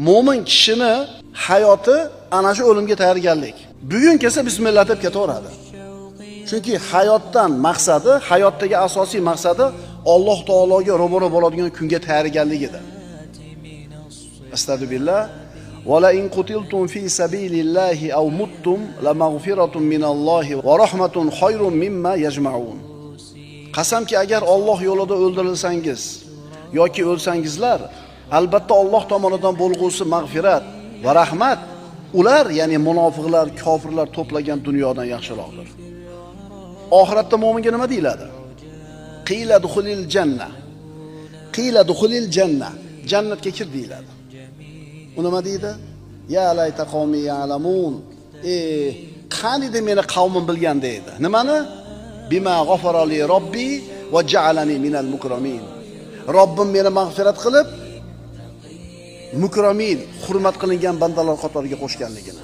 Mo'min kishini hayoti ana shu o'limga tayyorgarlik. Bugun kelsa bismillah deb ketaveradi. Chunki hayotdan maqsadi, hayotdagi asosiy maqsadi Alloh taologa ro'baro bo'ladigan kunga tayyorgarligidir. Astagfirullah. Va la in qutiltum fi sabilillahi aw muttum la mag'firatun minallohi va rahmatun khayrun mimma yajma'un. Qasamki agar Alloh yo'lida o'ldirilsangiz yoki o'lsangizlar, albatta Alloh tomonidan bo'lg'usi mag'firat va rahmat ular, ya'ni munofiqlar, kofirlar to'plagan dunyodan yaxshiroqdir. Oxiratda mo'minga nima deyiladi? Qila dukhulil janna. Qila dukhulil janna. Jannatga kir deyiladi. U nima deydi? Ya layta qavmi ya'lamun. Qaniydi meni qavmim bilgan deydi. Nimani? Bima g'afara li robbi va ja'alani minal mukramin. Robbim meni mag'firat qilib, mukramin, hurmat qilingan bandalar qatoriga qo'shganligini.